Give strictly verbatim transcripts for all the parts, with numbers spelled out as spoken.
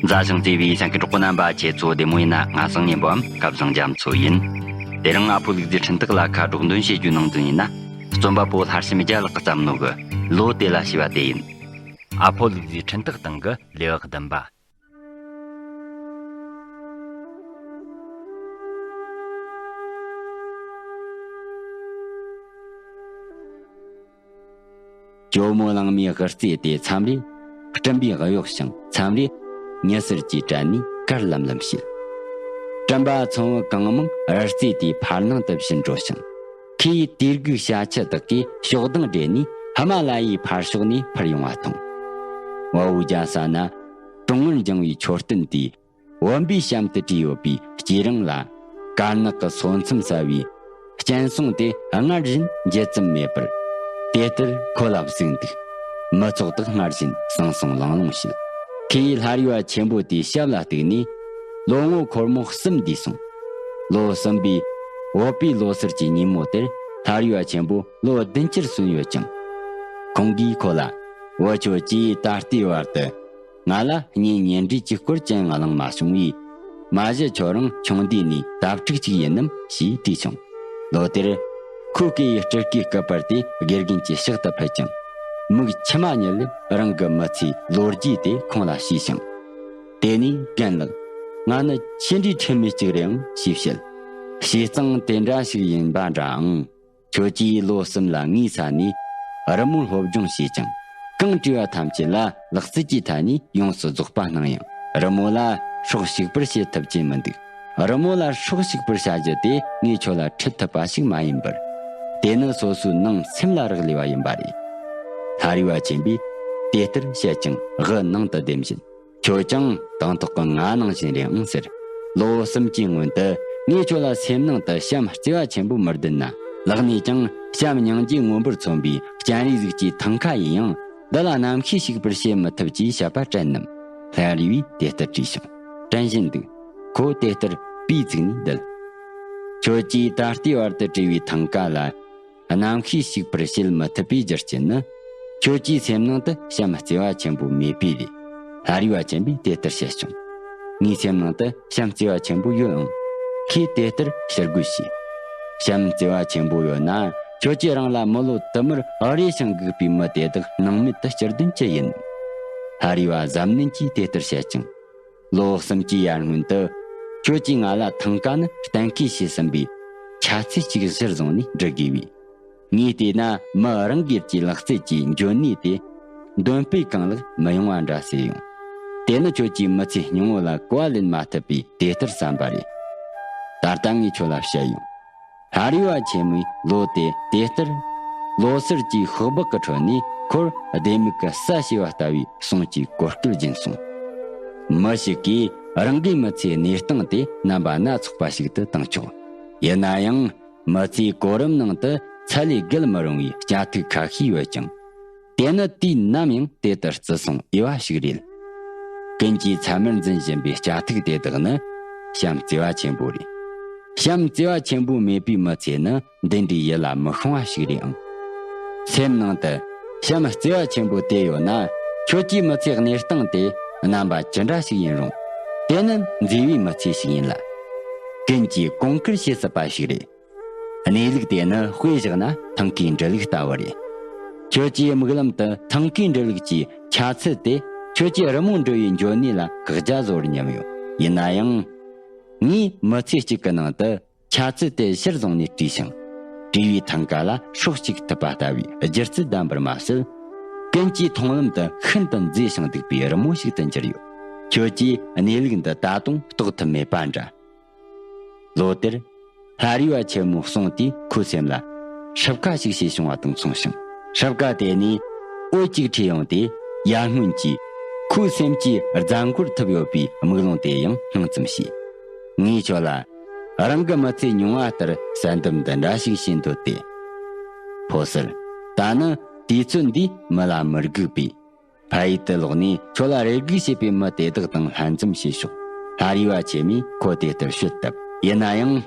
མཛའ་ཞིང་བརྩེ་བའི་སེམས་ཀྱི་གྲོགས་པོ་རྣམ་པ། ཁྱེད་ཚོ་བདེ་མོ་ཡིན་ན། ང་བཟང་ཉན་པའམ་སྐལ་བཟང་རྒྱ་མཚོ་ཡིན། དེ་རིང་ཨ་ཕོ་ལུག་རྫིའི་འཕྲིན་སྟེགས་ལ་ཁ་སྒྲོག་འདོན་བྱེད་རྒྱུའི་ནང་དོན་ཡིན་ན། རྩོམ་པ་པོ་ལྷ་བྱམས་རྒྱལ་ལགས་ཀྱིས་བརྩམས་ནོ་གི་ལོ་དེ་ལ་ཞེས་པ་དེ་ཡིན། ཨ་ཕོ་ལུག་རྫིའི་འཕྲིན་སྟེགས་སྟེང་གི་ལེའུ་བདུན་པ། ཇོ་མོ་གླང་མའི་དབུ་རྩེ་དེ་མཚམས་རེ་སྤྲིན་པས་གཡོགས་ཤིང་མཚམས་རེ་ཉི་ཟེར་གྱིས་དྲལ་ནས་དཀར་ལམ་ལམ་བྱེད། སྤྲིན་པ་ཚོམ་བུ་གང་མང་དབུ་རྩེ་དེའི་ཕར་ནང་དུ་བཞུར་འགྲོ་ཞིང་། ཁོའི་དུས་དགུའི་བྱ་ཁྱི་དག་གིས་ཕྱོགས་གདེང་སྦྲེལ་ནས་ཧི་མ་ལ་ཡའི་ཕར་ཕྱོགས་ནས་འཕུར་ཡོང་བ་མཐོང་། བལ་བོ་རྒྱ་ས་ན་གྲོང་ངར་འགྱིང་བའི་མཆོད་རྟེན་དེའི་བུམ་པའི་གཤམ་དུ་བྲིས་ཡོད་པའི་དཀྱིལ་རིང་ལ། དཀར་ནག་གི་སོ་མཚམས་གསལ་བའི་སྤྱན་ཟུང་དེ་སྔར་བཞིན་འགྱེལ་ཙམ་མེད་པར་དེ་ལྟར་ཁོ་ལ་གཟིགས་འདུག། མི་ཚོགས་དག་སྔར་བཞིན་ཟང་ཟིང་ལང་ལོང་བྱེད། ཁོས་ལྷ་རི་བ་ཆེན་པོ་དེའི་ཞབས་ལ་གཏུགས་ནས་ལོ་ངོ་འཁོར་མོ་གསུམ་འདས་སོང་། ལོ་གསུམ་པའི་བོད་པའི་ལོ་སར་གྱི་ཉིན་མོ་དེར་ལྷ་རི་བ་ཆེན་པོ་ལོ་བདུན་ཅུར་སོན་ཡོད་ཅིང་། ཁོང་གིས་ཁོ་ལ། བུ་ཁྱོད་ཀྱིས་ད་ལྟའི་བར་དུ་ང་ལ་གཉེན་ཉེ་འབྲེལ་གྱི་སྐོར་ཅང་ངོ་ལངས་མ་བྱུང་བས། མ་གཞི་ཁྱོད་རང་ཆུང་དུས་ནས་དྭ་ཕྲུག་ཅིག་ཡིན་ནམ་ཞེས་དྲིས་བྱུང་། ལོ་དེར་ཁོའི་སྐེ་ཡི་སྤྲུལ་སྐུའི་སྐུད་པར་དེ་དགེ་རྒན་གྱི་ཕྱག་ཏུ་ཕུལ་ཅིང་། མིག་མཆི་མ་ཉིལ་ལེར་རང་གི་མི་ཚེའི་ལོ་རྒྱུས་དེ་ཁོང་ལ་ཞུས་ཤིང་། དེ་ནས་རྒན་ལགས། ང་ནི་ཆི་འདྲའི་ཁྲེལ་མེད་ཅིག་རེད་ཨང་ཞེས་བཤད། བྱས་ཙང་དེ་འདྲ་ཞིག་ཡིན་པ་འདྲ་ཨང་། ཁྱོད་ཀྱིས་ལོ་གསུམ་ལ་ངའི་ས་ནས་རི་མོ་སློབ་སྦྱོང་བྱས་ཀྱང་། གང་བྲིས་པ་ཐམས་ཅད་ལ་ལག་རྩལ་གྱི་ཐད་ནས་ཡོངས་སུ་རྫོགས་པ་སྣང་ཡང་། རི་མོ་ལ་སྲོག་ཞིག་པར་བྱེད་ཐུབ་ཀྱིན་མི་འདུག། རི་མོ་ལ་སྲོག་ཞིག་པར་བྱ་རྒྱུ་དེ་ངས་ཁྱོད་ལ་ཁྲིད་ཐུབ་པ་ཞིག་མ་ཡིན་པར། དེ་ནི་སོ་སོའི་ནང་སེམས་ལ་རག་ལས་པ་ཡིན་པ་རེད། ལྷ་རི་བ་ཆེན་པོས་དེ་ལྟར་བཤད་ཅིང་དབུ་ནང་དུ་ལྡེམ་བཞིན། ཁྱོད་ཀྱང་དང་ཐོག་གི་ང་ནང་བཞིན་རེད་ཨང་ཟེར། ལོ་གསུམ་གྱི་སྔོན་དུ་ངས་ཁྱོད་ལ་སེམས་ནང་དུ་བྱམས་བརྩེ་བ་ཆེན་པོ་མི་ལྡན་ན། ལག་ནས་ཀྱང་བྱམས་སྙིང་རྗེ་མངོན་པར་མཚོན་པའི་སྤྱན་རས་གཟིགས་ཀྱི་ཐང་ཀ་ཡིན་ཡང་། འདི་ལ་རྣམ་ཤེས་ཞིག་པར་བྱེད་མི་ཐུབ་ཅེས་བཤད་པ་དྲན་ནམ། ལྷ་རི་བས་དེ་ལྟར་དྲིས་ཤིང་། དྲན་བཞིན་འདུག། ཁོ་དེ་ལྟར་པའི་བཙུགས་ནས་བསྡད། ཁྱོད་ཀྱིས་ད་ལྟའི་བར་དུ་བྲིས་པའི་ཐང་ཀ་ལ། རྣམ་ཤེས་ཞིག་པར་བྱེད་མི་ཐུབ་པའི་རྒྱུ་རྐྱེན་ནི། ཁྱོད་ཀྱི་སེམས་ནང་དུ་བྱམས་བརྩེ་བ་ཆེན་པོ་མེད་པས་རེད། ལྷ་རི་བ་ཆེན་པོས་དེ་ལྟར་བཤད་བྱུང་། ངའི་སེམས་ནང་དུ་བྱམས་བརྩེ་བ་ཆེན་པོ་ཡོད་ཨང་། ཁོས་དེ་ལྟར་ཕྱིར་རྒོལ་བྱས། བྱམས་བརྩེ་བ་ཆེན་པོ་ཡོད་ན། ཁྱོད་ཀྱིས་རང་ལ་མི་ལོ་དུ་མར་རེ་ཞིང་སྒུག་པའི་མི་དེ་དག་སྣང་མེད་དུ་བསྐྱུར་དོན་ཅི་ཡིན། ལྷ་རི་བ་གཟབ་ནན་གྱིས་དེ་ལྟར་བཤད་ཅིང་། ལོ་གསུམ་གྱི་ཡར་སྔོན་དུ། ཁྱོད་ཀྱིས་ང་ལ་ཐང་ཀ་ནི་གཏན་འཁེལ་བྱས་ཟིན་པའི་ཆ་ཚད་ཅིག་གཞིར་བཟུང་ནས་འབྲི་དགོས་པས། ངས་བལྟས་ན་མི་རང་སྒེར་གྱི་ལག་རྩལ་གྱི་འཇོན་ནུས་དེ་འདོན་སྤེལ་གང་ལེགས་མི་ཡོང་བ་འདྲ་སེ་ཡོང་། དེ་ནི་ཁྱོད་ཀྱིས་མི་ཚེ་སྙིང་བོ་ལ་གོ་བ་ལེན་མ་ཐུབ་པའི་དེ་ལྟར་བསམ་པ་རེད། ད་ལྟ་ངས་ཁྱོད་ལ་བཤད་ཡོང་། ལྷ་རི་བ་ཆེན་མོའི་ལོ་དེ་དེ་ལྟར། ལོ་སར་གྱི་ཤོག་སྦག་གི་ཁྲོད་ནས་ཁོར་ལྡེ་མིག་གི་ས་བྱེ་བ་ལྟ་བུའི་ཟོང་གི་གོ་སྐལ་སྦྱིན་སོང་། མི་ཞིག་གིས་རང་གི་མི་ཚེའི་གནས་སྟངས་དེ་རྣམ་པ་སྣ་ཚོགས་པ་ཞིག་ཏུ་བཏང་ཆོག། ཡིན་ན་ཡང་། མི་ཚེའི་གོ་རིམ་ནང་དུ་ཚད་ལས་བརྒལ་མི་རུང་བའི་སྐྱ་ཐིག་ཁ་ཤས་ཡོད་ཅིང་། དེ་ནི་དུས་ནམ་ཡང་དེ་ལྟར་བརྩི་སྲུང་འོས་པ་ཞིག་རེད། ཀུན་གྱིས་ཚད་མར་འཛིན་བཞིན་པའི་སྐྱ་ཐིག་དེ་དག་ནི་བྱམས་བརྩེ་བ་ཆེན་པོ་རེད། བྱམས་བརྩེ་བ་ཆེན་པོ་མེད་པའི་མི་ཚེ་ནི་འདི་འདྲའི་ཡིད་ལ་མི་ཤོང་བ་ཞིག་རེད་ཨང་། སེམས་ནང་དུ་བྱམས་བརྩེ་བ་ཆེན་པོ་དེ་ཡོད་ན། ཁྱོད་ཀྱི་མི་ཚེའི་གནས་སྟངས་དེ་རྣམ་པ་ཇི་འདྲ་ཞིག་ཡིན་རུང་། དེ་ནི་མཛེས་པའི་མི་ཚེ་ཞིག་ཡིན་ལ། ཀུན་གྱིས་གོང་བཀུར་བྱེད་སྲིད་པ་ཞིག་རེད། གནས་ལུགས་དེ་ནི་དཔེ་བཞག་ན་ཐང་གའི་འབྲུ་ལུག་ལྟ་བུ་རེད། ཁྱོད་ཀྱི་མིག་ལམ་དུ་ཐང་གའི་འབྲུ་ལུག་གི་ཆ་ཚད་དེ་ཁྱོད་ཀྱི་རི་མོ་འབྲི་བའི་འཇོན་ནུས་ལ་བཀག་རྒྱ་བཟོ་བར་སྙམ་ཡོད། ཡིན་ན་ཡང་། ངས་མི་ཚེ་གཅིག་གི་ནང་དུ་ཆ་ཚད་དེ་གཞིར་བཟུང་ནས་བྲིས་ཤིང་། བྲིས་པའི་ཐང་ཀ་ལ་སྲོག་གཅིག་ཐུབ་པ་ལྟ་བུའི་སྒྱུ་རྩལ་ལྡན་པར་མ་ཟད། ཀུན་གྱི་མཐོང་ལམ་དུ་ཤིན་ཏུ་མཛེས་ཤིང་སྡུག་པའི་རི་མོ་ཞིག་ཏུ་གྱུར་ཡོད། ཁྱོད་ཀྱིས་གནས་ལུགས་འདི་ད་དུང་རྟོགས་ཐུབ་མེད་པ་འདྲ། ལོ་དེར། ལྷ་རི་བ་ཆེན་མོའི་གསུང་དེས་ཁོའི་སེམས་ལ་སྲབ་ཁ་ཞིག་བྱས་བྱུང་བ་དང་མཚུངས་ཤིང་། སྲབ་ཁ་དེ་ནས་འོད་ཅིག་འཕྲོས་ཡོང་སྟེ་ཡར་སྔོན་གྱི་ཁོའི་སེམས་ཀྱི་རྫ་མགོར་ཐིབས་ཡོད་པའི་དམུགས་རླུང་དེ་ཡང་སྣང་ཙམ་བྱས། ངས་ཁྱོད་ལ་རང་གི་མི་ཚེ་ཉུང་བ་ལྟར་གསལ་འདེབས་འདི་འདྲ་ཞིག་བྱེད་འདོད་དེ། ཕོ་གསར། ད་ནི་དུས་ཚོད་འདིས་མི་ལ་མི་སྒུག་པས། ཕ་ཡུལ་དུ་ལོག་ནས་ཁྱོད་ལ་རེ་སྒུག་བྱེད་པའི་མི་དེ་དག་དང་ལྷན་འཛོམས་བྱེད་ཤོག། ལྷ་རི་བ་ཆེན་མོས་ཁོ་དེ་ལྟར་ཤོད་བཏབ། ཡིན་ན་ཡང་།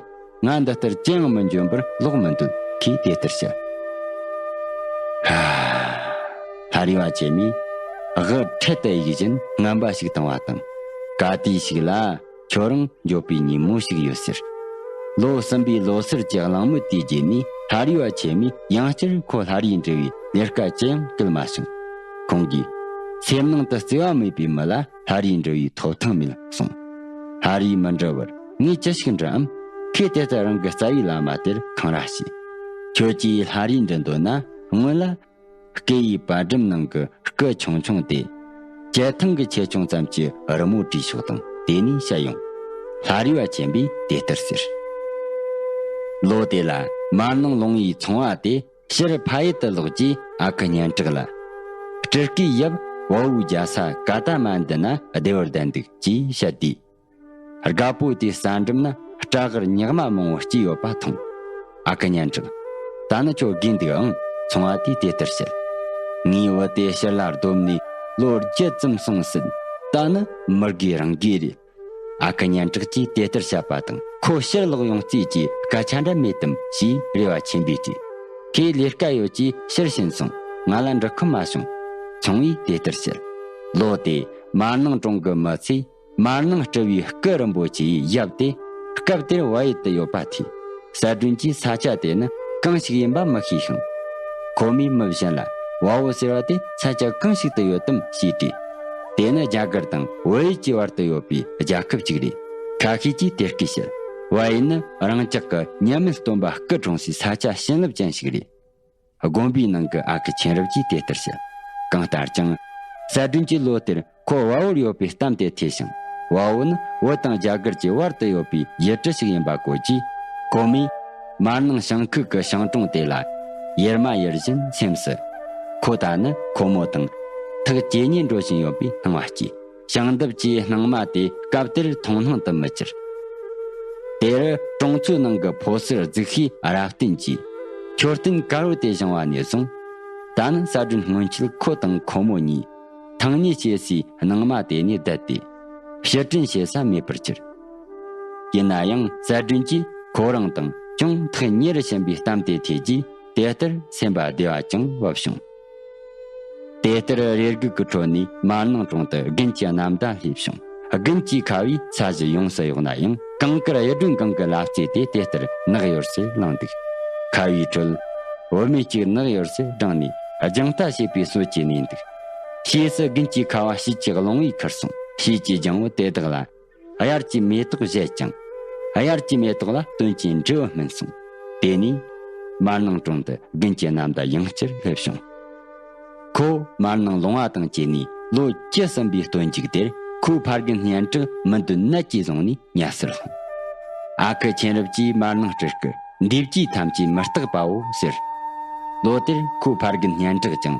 ང་འདི་ལྟར་ཅི་ཡང་མི་འཇོན་པར་ལོག་མི་འདོད། ཁོས་དེ་ལྟར་བཤད། ཧ། ལྷ་རི་བ་ཆེན་མོས་དབུ་འཕྲེད་དུ་གཡུག་བཞིན་ངན་པ་ཞིག་བཏང་བ་དང་། ག་དུས་ཤིག་ལ་ཁྱོད་རང་འགྱོད་པའི་ཉིན་མོ་ཞིག་ཡོད་ཟེར། ལོ་གསུམ་པའི་ལོ་སར་གྱི་གླེང་མོལ་དེའི་རྗེས་ནས་ལྷ་རི་བ་ཆེན་མོས་ཡང་བསྐྱར་ཁོ་ལྷ་རིས་འགྲུལ་བའི་ལས་ཀ་ཅི་ཡང་བསྐུལ་མ་བྱུང་། ཁོང་གིས། སེམས་ནང་དུ་བརྩེ་བ་མེད་པའི་མི་ལ་ལྷ་རིས་འགྲུལ་བའི་ཐོབ་ཐང་མེད་གསུངས། ལྷ་རིས་མི་འགྲུལ་བར་ངས་ཅི་ཞིག་འདྲི་འམ། ཁོས་དེ་ལྟར་རང་གི་རྩ་བའི་བླ་མ་དེར་འཁང་ར་བྱས། ཁྱོད་ཀྱིས་ལྷ་རིས་འགྲུལ་འདོད་ན་སྔོན་ལ། སྐེ་ཡི་པར་སྒྲོམ་ནང་གི་སྐུ་ཆུང་ཆུང་དེ། བྱ་ཐང་གི་ཆེ་ཆུང་ཙམ་གྱི་རི་མོ་བྲིས་ཤོག་དང་དེ་ནས་བཤད་ཡོང་། ལྷ་རི་བ་ཆེན་པོས་དེ་ལྟར་ཟེར། ལོ་དེ་ལ་མར་ནང་ལུང་བའི་ཚོང་བ་དེ་ཕྱིར་ཕ་ཡུལ་དུ་ལོག་རྗེས་ཨ་ཁུ་སྙན་གྲགས་ལ། སྤྲུལ་སྐུའི་ཡབ་བལ་བོའི་རྒྱལ་ས་ཀ་ཏ་མན་ཌུ་ན་བདེ་བར་བསྡད་འདུག་ཅེས་བཤད་དུས། རྒད་པོ་དེའི་ས་འགྲམ་ན་སྤྲ་གར་ཉག་མ་མང་བོ་སྐྱེས་ཡོད་པ་མཐོང་། ཨ་ཁུ་སྙན་གྲགས། ད་ནི་ཁྱོད་དགོས་འདུག་ཨང་། ཚོང་བ་དེས་དེ་ལྟར་བཤད། ངའི་བུ་དེ་ཕྱིར་ལ་བསྡོམས་ནས་ལོ་བརྒྱད་ཙམ་སོང་ཟིན། ད་ནི་མི་དགོས་རང་དགོས་རེད། ཨ་ཁུ་སྙན་གྲགས་ཀྱིས་དེ་ལྟར་བཤད་པ་དང་ཁོ་ཕྱིར་ལོག་ཡོང་རྩིས་ཀྱི་སྐད་ཆ་འདྲ་མེད་དམ་ཞེས་རེ་བ་ཆེན་པོས་དྲིས། ཁོས་ལས་ཀ་ཡོད་ཀྱིས་ཕྱིར་ཕྱིན་སོང་། ང་ལ་འདྲི་ཁོམ་མ་བྱུང་། ཚོང་བས་དེ་ལྟར་བཤད། ལོ་དེ་མར་ནང་གྲོང་གི་མི་ཚོས། མར་ནང་སྤྲུལ་བའི་སྐུ་རིན་པོ་ཆེའི་ཡབ་དེ་སྐབས་དེར་བལ་ཡུལ་དུ་ཡོད་པ་ཐོས། གསལ་སྒྲོན་གྱིས་ས་ཆ་དེ་ནི་གང་ཞིག་ཡིན་པ་མི་ཤེས་ཤིང་། ཁོ་མོས་མི་གཞན་ལ་བལ་བོ་ཟེར་བ་དེ་ས་ཆ་གང་ཞིག་ཏུ་ཡོད་དམ་ཞེས་དྲིས། དེ་ནི་རྒྱ་གར་དང་བལ་ཡུལ་གྱི་བར་དུ་ཡོད་པའི་རྒྱལ་ཁབ་ཅིག་རེད། ཁ་ཤས་ཀྱིས་དེ་སྐད་བཤད། བལ་ཡུལ་ནི་རང་ཅག་གི་མཉམ་མེད་སྟོན་པ་སྐུ་འཁྲུངས་སའི་ས་ཆ་བྱིན་རླབས་ཅན་ཞིག་རེད། དགོན་པའི་ནང་གི་ཨ་ཁུ་ཆེན་རབས་ཀྱིས་དེ་ལྟར་བཤད། གང་ལྟར་ཀྱང་། གསལ་སྒྲོན་གྱིས་ལོ་དེར་ཁོ་བལ་བོར་ཡོད་པའི་གཏམ་དེ་ཐོས་ཤིང་། བལ་བོ་ནི་བོད་དང་རྒྱ་གར་གྱི་བར་དུ་ཡོད་པའི་ཡུལ་གྲུ་ཞིག་ཡིན་པ་གོ་རྗེས། ཁོ་མོས་མར་ནང་ཞིང་ཁུག་གི་ཞིང་གྲོང་དེ་ལ་ཡུར་མ་ཡུར་བཞིན་སེམས་སུ། ཁོ་ད་ནི་ཁོ་མོ་དང་ཐག་ཇེ་ཉེ་འགྲོ་བཞིན་ཡོད་པའི་སྣང་བ་སྐྱེས། ཞིང་བརྡབས་ཀྱི་སྣང་མ་དེ་སྐབས་དེར་མཐོང་སྣང་དུ་མི་འགྱུར། དེར་གྲོང་ཚོའི་ནང་གི་ཕོ་གསར་རྫིག་ཤོས་རབ་བརྟན་གྱིས་མཆོད་རྟེན་དཀར་བོ་དེ་བཞེངས་པ་ནས་བཟུང་། ད་ནི་གསལ་སྒྲོན་སྔོན་ཆད་ཁོ་དང་ཁོ་མོ་གཉིས་ཐང་ཉེ་བྱེད་སའི་སྣང་མ་དེ་ནས་བསྡད་དེ། ཕྱིར་དྲན་བྱེད་ས་མེད་པར་གྱུར། ཡིན་ན་ཡང་གསལ་སྒྲོན་གྱིས་ཁོ་རང་དང་ཅུང་ཐག་ཉེ་རུ་ཕྱིན་པའི་གཏམ་དེ་ཐོས་རྗེས། དེ་ལྟར་སེམས་པ་བདེ་བ་ཅུང་བབས་བྱུང་། དེ་ལྟར་རེ་སྒུག་གི་ཁྲོད་ནས་མར་ནང་གྲོང་དུ་དགུན་གྱི་གནམ་ཟླ་སླེབས་བྱུང་། དགུན་གྱི་ཁ་བས་ས་གཞི་ཡོངས་སུ་གཡོགས་ན་ཡང་། གངས་དཀར་གཡུ་སྒྲོན་གང་གི་ལབ་རྩེ་དེ་དེ་ལྟར་ནག་ཡོར་སེ་ལངས་འདུག། ཁ་བའི་ཁྲོད་བུད་མེད་ཅིག་ནག་ཡོར་སེ་བསྒྲེངས་ནས་རྒྱང་ལྟ་བྱེད་པའི་བཟོ་བྱས་ནས་འདུག། ཕྱིས་སུ་དགུན་གྱི་ཁ་བ་ཕྱིས་ཀྱི་རླུང་བས་ཁུར་སོང་། ཕྱིས་ཀྱི་ལྗང་བུ་དེ་དག་ལ། དབྱར་གྱི་མེ་ཏོག་བཞད་ཅིང་། དབྱར་གྱི་མེ་ཏོག་ལ་སྟོན་གྱི་འབྲས་བུ་སྨིན་སོང་། དེ་ནས་མར་ནང་གྲོང་དུ་དགུན་གྱི་གནམ་ཟླ་ཡང་བསྐྱར་སླེབས་བྱུང་། ཁོ་མར་ནང་ལུང་བ་དང་བཅས་ནས་ལོ་བཅུ་ཟིན་པའི་སྟོན་མཇུག་དེར། ཁོའི་ཕ་རྒན་སྙན་གྲགས་མི་འདོད་ནད་ཀྱིས་བཟུང་ནས་ཉལ་སར་ལྷུང་། ཨ་ཁུ་ཆེན་རབས་ཀྱིས་མར་ནང་སྤྲུལ་སྐུ་འདས་རྒྱུའི་ཐམས་ཅད་མི་རྟག་པའོ་ཟེར། ལོ་དེར་ཁོའི་ཕ་རྒན་སྙན་གྲགས་ཀྱང་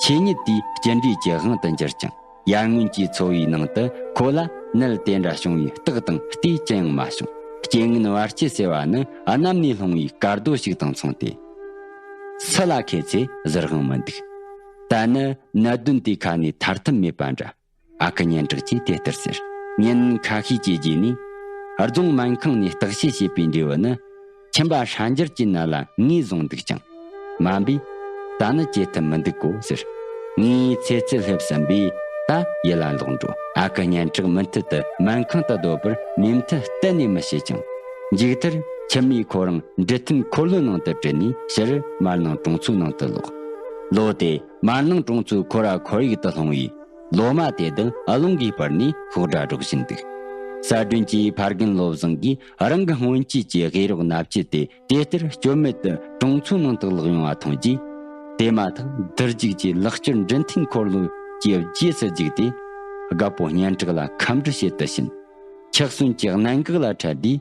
ཆོས་ཉིད་དེའི་སྐྱེ་འབྲས་ཀྱི་དབང་དུ་འགྱུར་ཅིང་། ཡར་སྔོན་གྱི་འཚོ་བའི་ནང་དུ་ཁོ་ལ་ནད་དེ་འདྲ་བྱུང་བའི་རྟགས་དང་ལྟས་ཅི་ཡང་མ་བྱུང་། རྐྱེན་ངན་བར་ཆད་ཟེར་བ་ནི་གནམ་ནས་ལྷུང་བའི་དཀར་རྡོ་ཞིག་དང་མཚུངས་ཏེ། སུ་ལ་ཁེལ་ཚེ་གཟི་དབང་མི་འདུག། ད་ནི་ནད་གདོན་དེའི་ཁ་ནས་ཐར་ཐབས་མེད་པ་འདྲ། ཨ་ཁུ་སྙན་གྲགས་ཀྱིས་དེ་ལྟར་ཟེར། ཉིན་ཁ་ཤས་ཀྱི་རྗེས་ནས། རྫོང་སྨན་ཁང་ནས་བརྟག་དཔྱད་བྱས་པའི་འབྲས་བུ་ནི། ཁྱིམ་པ་ཧྲ་འགྱུར་གྱི་ནད་ལ་ངོས་བཟུང་འདུག་ཅིང་། སྨན་པས། ད་ནི་བཅོས་ཐབས་མི་འདུག་གོ་ཟེར། ངའི་ཚེ་ཚད་སླེབས་ཟིན་པས་ད་ཡིད་ལ་ལོག་འགྲོ། ཨ་ཁུ་སྙན་གྲགས་མུ་མཐུད་དུ་སྨན་ཁང་དུ་སྡོད་པར་མོས་མཐུན་གཏན་ནས་མི་བྱེད་ཅིང་། མཇུག་མཐར་ཁྱིམ་མིས་ཁོ་རང་འབྲུ་ཐུན་འཁོར་ལོའི་ནང་དུ་དྲིལ་ནས་ཕྱིར་མར་ནང་གྲོང་ཚོའི་ནང་དུ་ལོག། ལོ་དེ་མར་ནང་གྲོང་ཚོའི་ཁོར་བ་ཁོར་ཡུག་ཏུ་ལྷུང་བའི། ལོ་མ་དེ་དག་རླུང་གིས་སྤར་ནས་ཤོག་སྒྲ་སྒྲོག་བཞིན་འདུག། གསལ་སྒྲོན་གྱི་ཕ་རྒན་བློ་བཟང་གིས་རང་གི་སྔོན་ཆད་ཀྱི་དབྱེ་རོགས་མནའ་བཅད་དེ་དེ་ལྟར་སྐྱོན་མེད་དུ་གྲོང་ཚོའི་ནང་དུ་ལོག་ཡོང་བ་མཐོང་རྗེས། དེ་མ་ཐག་རྡུལ་གཅིག་གིས་ལག་སྐྱོར་འབྲུ་མཐུན་འཁོར་ལོ་གྱི་རྗེས་སུ་འཇུག་སྟེ། རྒད་པོ་སྙན་གྲགས་ལ་ཁམས་འདྲི་བྱེད་དུ་ཕྱིན། འཁྱག་སོན་གྱི་གནད་འགག་ལ་འཕྲད་དུས།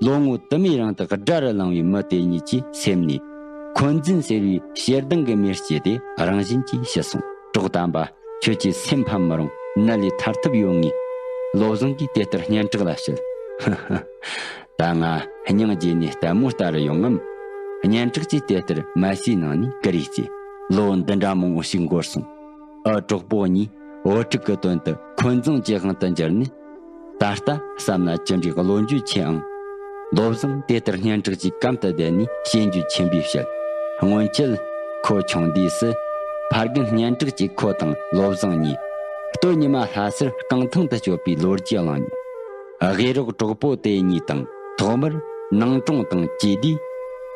ལོ་ངོ་དུ་མའི་རིང་དུ་དགྲ་རུ་ལངས་པའི་མི་དེ་གཉིས་ཀྱི་སེམས་ནས། འཁོན་འཛིན་ཟེར་བའི་ཞེ་སྡང་གི་མེར་སྐྱེས་ཏེ་རང་བཞིན་གྱིས་ཞི་སོང་། གྲོགས་དམ་པ། ཁྱོད་ཀྱིས་སེམས་ཕམ་མི་རུང་། ནད་ལས་ཐར་ཐབས་ཡོད་ངེས། བློ་བཟང་གིས་དེ་ལྟར་སྙན་གྲགས་ལ་བཤད། ཧ་ཧ། ད་ང་སྙིང་རྗེ་ནས་ལྟད་མོ་ལྟ་རུ་ཡོང་ངམ། སྙན་གྲགས་ཀྱིས་དེ་ལྟར་མལ་སའི་ནང་ནས་ཀུ་རེ་རྩེས། ལོ་འདི་འདྲ་མང་བོ་ཞིག་འགོར་སོང་། ཨ། གྲོགས་པོ་གཉིས་བུ་ཕྲུག་གི་དོན་དུ་འཁོན་འཛིང་གི་དབང་དུ་གྱུར་ནས། ད་ལྟ་བསམ་ན་ཅི་འདྲའི་བློ་འགྱོད་ཆེ་ཨང་། བློ་བཟང་དེ་ལྟར་སྙན་གྲགས་ཀྱི་གམ་དུ་བསྡད་ནས་ཞེན་རྒྱུ་ཆེན་པོས་བཤད། སྔོན་ཆད་ཁོ་ཆུང་དུས་སུ། ཕ་རྒན་སྙན་གྲགས་ཀྱིས་ཁོ་དང་བློ་བཟང་གཉིས་ སྟོད་ཉི་མ་ལྷ་སར་རྐང་ཐང་དུ་སྐྱོད་པའི་ལོ་རྒྱུས་གླེང་མྱོང་། དབུས་རོགས་གྲོགས་པོ་དེ་གཉིས་དང་ཐོག་མར་ནང་གྲོང་དང་གྱེས་དུས།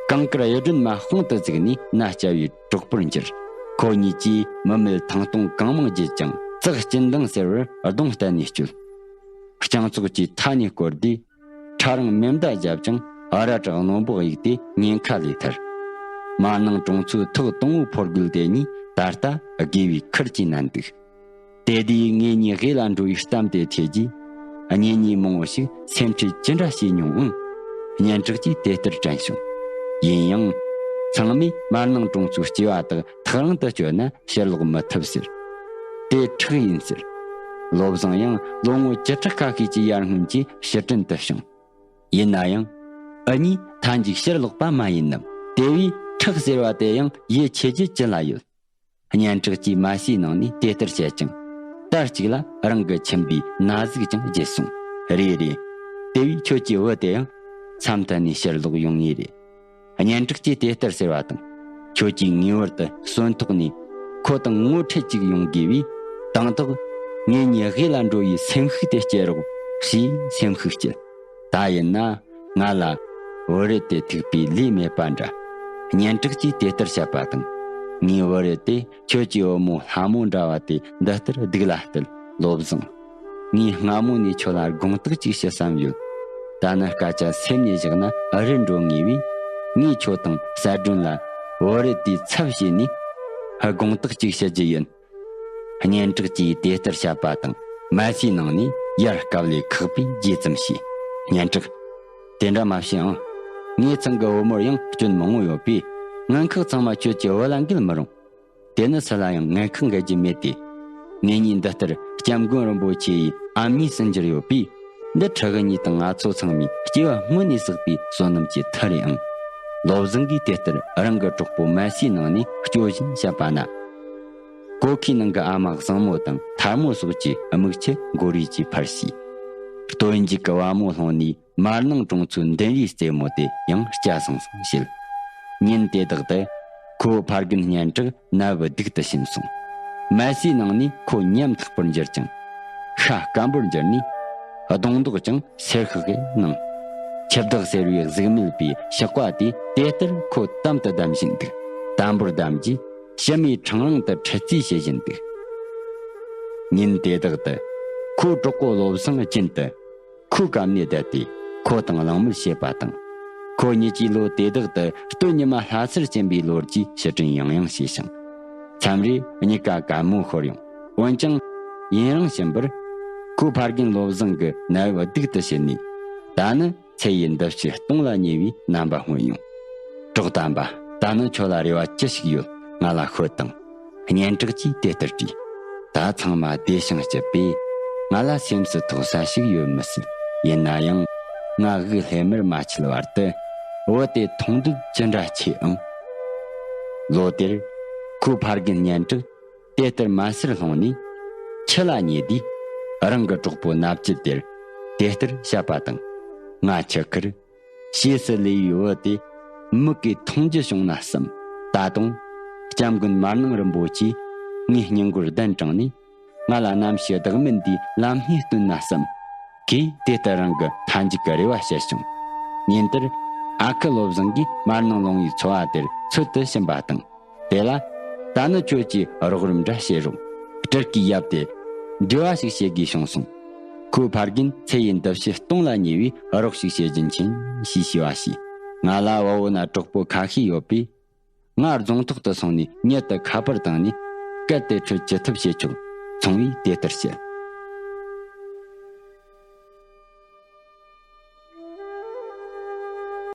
གངས་དཀར་གཡུ་སྒྲོན་མ་དཔུང་དུ་བཙུགས་ནས་མནའ་བསྐྱལ་བའི་གྲོགས་པོར་འགྱུར། ཁོ་གཉིས་ཀྱིས་མི་མེད་ཐང་སྟོང་གང་མང་བརྒྱུད་ཀྱང་ཙག་སྐྱིད་མདངས་ཟེར་བར་གདོང་གཏད་ནས་སྐྱོད། རྐྱང་ཚོགས་ཀྱིས་མཐའ་ནས་བསྐོར་དུས། ཁྲ་རིང་མེ་མདའ་བརྒྱབ་ཅིང་རལ་གྲི་རྣོན་པོ་གཡུགས་ཏེ་ཉེན་ཁ་ལས་ཐར། མར་ནང་གྲོང་ཚོའི་ཐོག་དང་བོའི་ཕོ་རྒོད་དེ་གཉིས་ད་ལྟ་དགེ་བའི་ཁུར་གྱིས་མནན་འདུག། དེ་དུས་ངེད་གཉིས་དབུས་ལ་འགྲོ་བའི་གཏམ་དེ་ཐོས་རྗེས། གཉེན་ཉེ་མང་བོ་ཞིག་སེམས་ཁྲལ་ཅི་འདྲ་བྱས་མྱོང་ཨང་། སྙན་གྲགས་ཀྱིས་དེ་ལྟར་དྲན་བྱུང་། ཡིན་ཡང་། ཚང་མས་མར་ནང་གྲོང་ཚོའི་སྐྱེ་བ་དག་ཐག་རིང་དུ་བསྐྱོད་ན་ཕྱིར་ལོག་མི་ཐུབ་ཟེར། དེ་ཁྲག་ཡིན་ཟེར། བློ་བཟང་ཡང་ལོ་ངོ་བཅུ་ཕྲག་ཁ་ཤས་ཀྱི་ཡར་སྔོན་གྱི་ཕྱིར་དྲན་དུ་བྱུང་། ཡིན་ན་ཡང་། འུ་གཉིས་མཐའ་མཇུག་ཕྱིར་ལོག་པ་མ་ཡིན་ནམ། དེ་བས་ཁྲག་ཟེར་བ་དེ་ཡང་ཡིད་ཆེས་རྒྱུ་ཅི་ལ་ཡོད། སྙན་གྲགས་ཀྱིས་མ་ཤེས་ནང་ནས་དེ་ལྟར་བཤད་ཅིང་། དར་གཅིག་ལ་རང་གི་མཆིན་པའི་ན་ཟུག་ཀྱང་བརྗེད་སོང་། རེད་རེད། དེ་བས་ཁྱོད་ཀྱི་བུ་དེ་ཡང་མཚམས་མཐའ་ནས་ཕྱིར་ལོག་ཡོང་ངེས་རེད། སྙན་གྲགས་ཀྱིས་དེ་ལྟར་ཟེར་བ་དང་། ཁྱོད་ཀྱིས་ངེས་པར་དུ་གསོན་ཐོག་ནས་ཁོ་དང་ངོ་འཕྲད་ཅིག་ཡོང་དགོས་པས། དང་ཐོག་ངེད་གཉིས་དབུས་ལ་འགྲོ་བའི་སེམས་ཤུགས་དེ་སྐྱེད་རོགས་ཞེས་སེམས་ཤུགས་སྐྱེད། ད་ཡིན་ན་ང་ལ་བུ་རེད་དེ་ཐུག་པའི་ལས་མེད་པ་འདྲ། སྙན་གྲགས་ཀྱིས་དེ་ལྟར་བཤད་པ་དང་། ངའི་བུ་རེད་དེ་ཁྱོད་ཀྱི་བུ་མོ་ལྷ་མོ་འདྲ་བ་དེ་འདི་ལྟར་སྡུག་ལ་གཏད། བློ་བཟང་། ངས་སྔ་མོ་ནས་ཁྱོད་ལ་དགོངས་དག་ཅིག་ཞུ་བསམ་ཡོད། ད་ནི་སྐད་ཆ་སེམས་ནས་བཞག་ན་ཨ་རི་འགྲོ་ངེས་པས། ངས་ཁྱོད་དང་གསལ་སྒྲོན་ལ་བུ་རེད་དེའི་ཚབ་བྱས་ནས་དགོངས་དག་ཅིག་ཞུ་རྒྱུ་ཡིན། སྙན་གྲགས་ཀྱིས་དེ་ལྟར་བཤད་པ་དང་མ་སིའི་ནང་ནས་ཡར་དཀའ་ལས་ཁག་པོས་རྗེས་ཙམ་བྱས། སྙན་གྲགས། དེ་འདྲ་མ་བྱེད་ཨང་། ངའི་ཚང་གི་བུ་མོར་ཡང་སྐྱོན་མང་བོ་ཡོད་པས། ངན་ཁག་ཚང་མ་ཁྱོད་ཀྱི་བུ་ལ་འགེལ་མི་རུང་། དེ་ནི་སུ་ལ་ཡང་ངན་ཁག་འགེལ་རྒྱུ་མེད་དེ། ངེད་གཉིས་འདི་ལྟར་སྐྱབས་མགོན་རིན་པོ་ཆེ་ཡི་ཨ་མྱེས་སུ་འགྱུར་ཡོད་པས། འདི་ཕྲུ་གུ་གཉིས་དང་ང་ཚོ་ཚང་མའི་སྐྱེ་བ་སྔོན་ནས་བསགས་པའི་བསོད་ནམས་ཀྱི་མཐུ་རེད་ཨང་། བློ་བཟང་གིས་དེ་ལྟར་རང་གི་གྲོགས་པོ་མ་སིའི་ནང་ནས་སྐྱོ་བཞིན་བཤད་པ་ན། གོ་ཁའི་ནང་གི་ཨ་མ་བཟང་མོ་དང་ཐལ་མོ་སོགས་ཀྱི་མིག་ཆུ་མགོ་རིལ་གྱིས་འཕར་ཞིང་། སྟོན་མཇུག་གི་བ་མོ་ལྷུང་ནས་མར་ནང་གྲོང་ཚོའི་མདུན་རིའི་རྩེ་མོ་དེ་ཡང་སྐྱ་སང་སང་བྱེད། ཉིན་དེ་དག་ཏུ་ཁོའི་ཕ་རྒན་སྙན་གྲགས་ནད་བུ་སྡུག་ཏུ་ཕྱིན་སོང་། མ་སིའི་ནང་ནས་ཁོ་ཉམ་ཐག་པོར་འགྱུར་ཅིང་། ཤ་སྐམ་པོར་གྱུར་ནས་གདོང་མདོག་ཀྱང་སེར་ཤག་གིས་སྣང་། འཆི་བདག་ཟེར་བའི་གཟུགས་མེད་པའི་ཞགས་པ་དེས་དེ་ལྟར་ཁོ་དམ་དུ་བསྡམས་བཞིན་འདུག། དམ་པོར་བསྡམས་རྗེས་ཕྱི་མའི་འཕྲང་རིང་དུ་ཁྲིད་རྩིས་བྱེད་བཞིན་འདུག། ཉིན་དེ་དག་ཏུ་ཁོའི་གྲོགས་པོ་བློ་བཟང་རྒྱུན་དུ་ཁོའི་གམ་ནས་བསྡད་དེ་ཁོ་དང་གླེང་མོལ་བྱེད་པ་དང་། ཁོ་གཉིས་ཀྱིས་ལོ་དེ་དག་ཏུ་སྟོད་ཉི་མ་ལྷ་སར་ཕྱིན་པའི་ལོ་རྒྱུས་ཕྱིར་དྲན་ཡང་ཡང་བྱས་ཤིང་། མཚམས་རེ་གཉིས་ཀ་དགའ་མོས་ཤོར་ཡོང་། འོན་ཀྱང་ཡུན་རིང་ཕྱིན་པར་ཁོའི་ཕ་རྒན་བློ་བཟང་གི་ནད་བུ་སྡུག་ཏུ་ཕྱིན་ནས། ད་ནི་ཚེ་ཡི་འདུ་བྱེད་སྟོང་ལ་ཉེ་བའི་རྣམ་པ་མངོན་ཡོང་། གྲོགས་དམ་པ། ད་ནི་ཁྱོད་ལ་རེ་བ་ཅི་ཞིག་ཡོད། ང་ལ་ཤོད་དང་། སྙན་གྲགས་ཀྱིས་དེ་ལྟར་དྲིས། ད་ཚང་མ་བདེ་ཞིང་སྐྱིད་པས་ང་ལ་སེམས་སུ་ཐོགས་ས་ཞིག་ཡོད་མི་སྲིད། ཡིན་ན་ཡང་ང་དབུགས་ལྷོད་མེར་མ་ཆད་བར་དུ་བུ་དེ་མཐོང་འདོད་ཅི་འདྲ་ཆེ་ཨང་། ལོ་དེར་ཁོའི་ཕ་རྒན་སྙན་གྲགས་དེ་ལྟར་མ་སེར་ལྷུང་ནས་འཆི་ལ་ཉེ་དུས། རང་གི་གྲོགས་པོ་མནའ་བཅད་དེར་དེ་ལྟར་བཤད་པ་དང་། ང་འཆི་ཁར་ཕྱིས་སུ་ལུས་པའི་བུ་དེ་མིག་གིས་མཐོང་རྒྱུ་བྱུང་ན་བསམ། ད་དུང་སྐྱབས་མགོན་མར་ནང་རིན་པོ་ཆེས་ངའི་སྙིང་མགོར་གདན་དྲངས་ནས་ང་ལ་རྣམ་ཤེས་བདག་མེད་འདིའི་ལམ་སྣེ་སྟོན་ན་བསམ། གིས་དེ་ལྟར་རང་གི་མཐའ་མཇུག་གི་རེ་བ་བཤད་བྱུང་། ཉིན་དེར་ཨ་ཁུ་བློ་བཟང་གིས་མར་ནང་ལུང་བའི་ཚོ་བ་དེར་འཚོལ་དུ་ཕྱིན་པ་དང་། དེ་ལ། ད་ནི་ཁྱོད་ཀྱིས་རོགས་རམ་འདྲ་བྱེད་རོགས། སྤྲུལ་སྐུའི་ཡབ་དེ་འབྲེལ་བ་ཞིག་བྱེད་དགོས་བྱུང་སོང་། ཁོའི་ཕ་རྒན་ཚེ་ཡི་འདུ་བྱེད་སྟོང་ལ་ཉེ་བས་རོགས་ཤིག་བྱེད་རྒྱུ་མཁྱེན་ཞེས་ཞུ་བ་བྱས། ང་ལ་བལ་པོ་ན་གྲོགས་པོ་ཁ་ཤས་ཡོད་པས། ང་རྫོང་ཐོག་ཏུ་སོང་ནས་མྱུར་དུ་ཁ་པར་བཏང་ནས་གལ་ཏེ་ཁྲིད་ཅི་ཐུབ་བྱེད་ཆོག། ཚོང་བས་དེ་ལྟར་བཤད།